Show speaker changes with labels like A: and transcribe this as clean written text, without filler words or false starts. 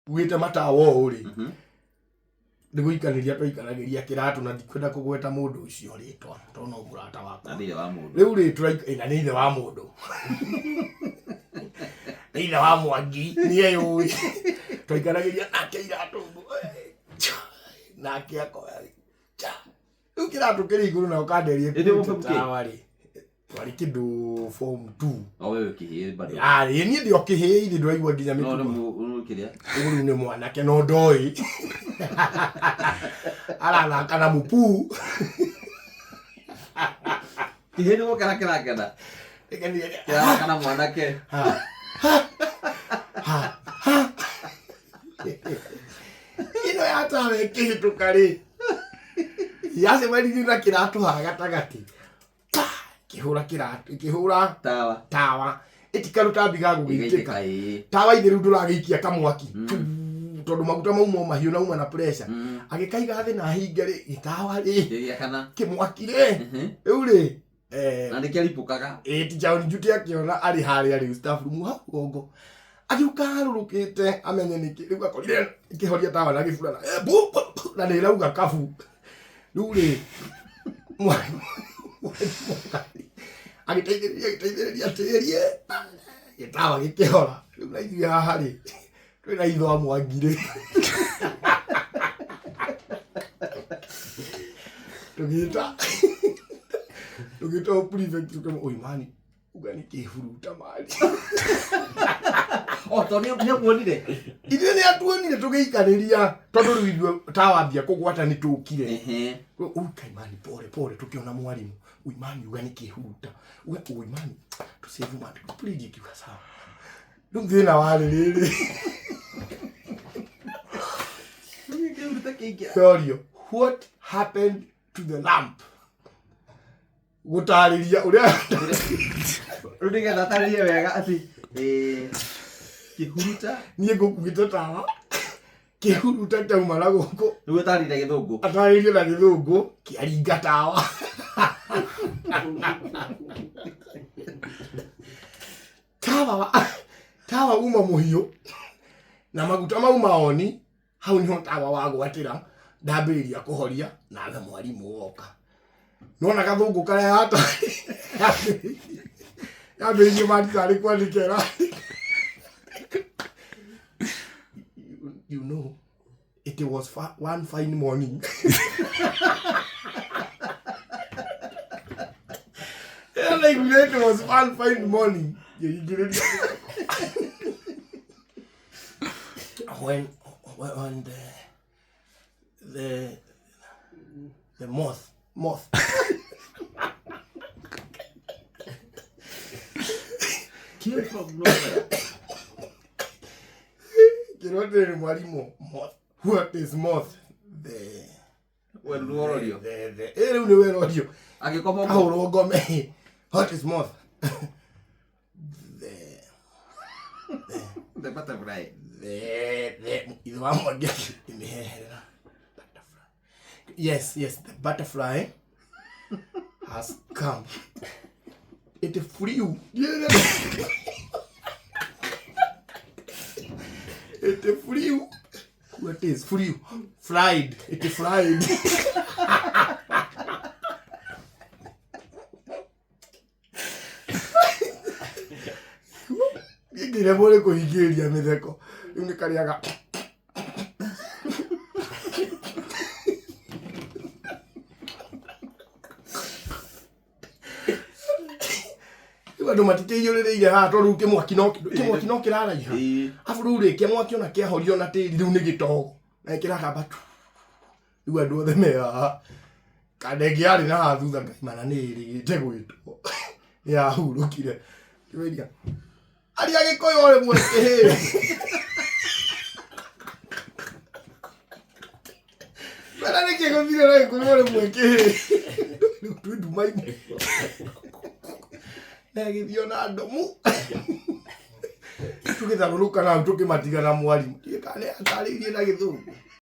A: Ugĩte matawa ũũ rĩ, nĩ gũikanĩria twaikanagĩria kĩratũ, na ndikwenda kũgweta mũndũ ũcio rĩtwa tondũ no mũrata wakwa.
B: Na thirĩ wa mũndũ.
A: Rĩu rĩ na nĩ ithe wa mũndũ, nĩ ithe wa Mwangi, nĩ eyũĩ. Twaikanagĩria nake iratũ ũguo, cha, nake akoya cha. Rĩu kĩratũ kĩrĩ igũrũ na ũkanderia
B: Ĩndĩ
A: ĩkuĩte
B: form kĩ?
A: tawa rĩ, twarĩ kĩndũ form 2.
B: O wewe kĩhĩĩ bado.
A: Arĩ niĩ ndĩ o kĩhĩĩ ithe, ndũraigua nginya
B: No
A: mĩtugo.
B: nĩ kĩrĩa.
A: Ũyũ rĩu nĩ mwanake no ndoĩ arathaka na mũpuu.
B: Kĩhĩĩ nĩ gũkena kĩrakena. Kĩrathaka na mwanake.
A: Ha, ha, ha, ha. Ĩno ya tawa ĩkĩhĩtũka rĩ, yacemanirie na kĩratũ haha gatagatĩ. Pa! Kĩhũra kĩratũ, ĩkĩhũra
B: Tawa.
A: Tawa ĩtikaruta mbiga gũgĩitĩka.
B: Ĩgaitĩka ĩĩ.
A: Tawa ithe rĩu ndũragĩikia kamwaki. Tondũ maguta mau mo mahiũ na uma na pressure. Agĩkaiga thĩ na hinge rĩ, gĩtawa rĩ
B: Gĩgĩakana.
A: kĩmwaki rĩ. Rĩu rĩ
B: Na nĩkĩaripũkaga.
A: Ĩ teacher on duty akĩona arĩ harĩa rĩu staff room hau gongo, agĩũka arũrũkĩte amenye nĩkĩ. Rĩu akorire ĩkĩhoria tawa na gĩburana, bu, bu, bu, na nĩ ĩrauga kabu. Rĩu rĩ mwarimũ agĩteithĩrĩria tĩri gĩtawa gĩkĩhora. Rĩu na ithuĩ haha rĩ twĩna itho a Mwangi rĩ, tũgĩta o prefect, tũkĩmwĩra, "Oi mani, uga nĩ kĩhuruta mani."
B: O to nĩ akuonire.
A: Ithuĩ nĩ atuonire tũgĩikarĩria, tondũ rĩu ithuĩ tawambia kũgwata nĩ tũkire. Ui kaimani, pole pole. Tũkĩona mwarimũ, "Ui mani, uga nĩ kĩhuruta, uga ui mani tũsave mani please." Kiuga sawa. Rĩu thĩna warĩ rĩrĩ.
B: Kĩhuruta kĩingĩra.
A: Yorio, "What happened to the lamp?" Gũtarĩria ũrĩa
B: Rĩu nĩgetha atarĩrie wega atĩ kĩhuruta.
A: Niĩ ngũkuĩte tawa, kĩhuruta kĩauma na gũkũ.
B: Rĩu atarĩrie gĩthũngũ.
A: Atarĩrie na gĩthũngũ, kĩaringa tawa. Tawa uma mũhiũ na maguta mauma oni hau niho tawa wagwatĩra, ndambĩrĩria kũhoria nawe mwarimũ woka nona gathũngũ karĩa yata yambĩrĩirie matitarĩ kwandĩka ĩrandĩka. You know, it was one fine morning. Yeah, like it was one fine morning. Ngĩringĩrĩria when the moth
B: Came from nowhere.
A: Kĩrotĩrĩ mwarimũ, "Moth, what is moth?" The
B: We rũrorio.
A: The rĩu nĩ werorio.
B: Agĩkoma ũguo.
A: Ahũrwo ngome. "What is moth?" The
B: The butterfly.
A: The ithe wa Mwangi akĩmĩheherera, "Butterfly, yes, the butterfly has come. It flew. It flew. What is flew? Fried. It fried." Niĩ ngĩremwo nĩ kũhingĩrĩria mĩtheko. Rĩu nĩ karĩaga. Rĩu andũ matikĩiyũrĩrĩire haha tondũ rĩu kĩmwaki no kĩraraiha. Abu rĩu rĩ kĩmwaki ona kĩahorio na tĩri, rĩu nĩ gĩtogo na kĩratamba tu. Rĩu andũ othe me haha, kandenge yarĩ na haha thutha ngaimana nĩ ĩrĩgĩte gwĩtwo, nĩ yahurũkire. Kĩmeria arĩa Gĩkũyũ o rĩmwe kĩhĩ mena nĩkĩ gũthire na Gĩkũyũ o rĩmwe kĩhĩ. Rĩu twĩ nduma-inĩ na ĩgĩthiĩ ona ndomu, tũgĩtharũrũka nau tũkĩmatiga na mwarimũ. Ndiũĩ kana nĩ atarĩirie na gĩthũngũ.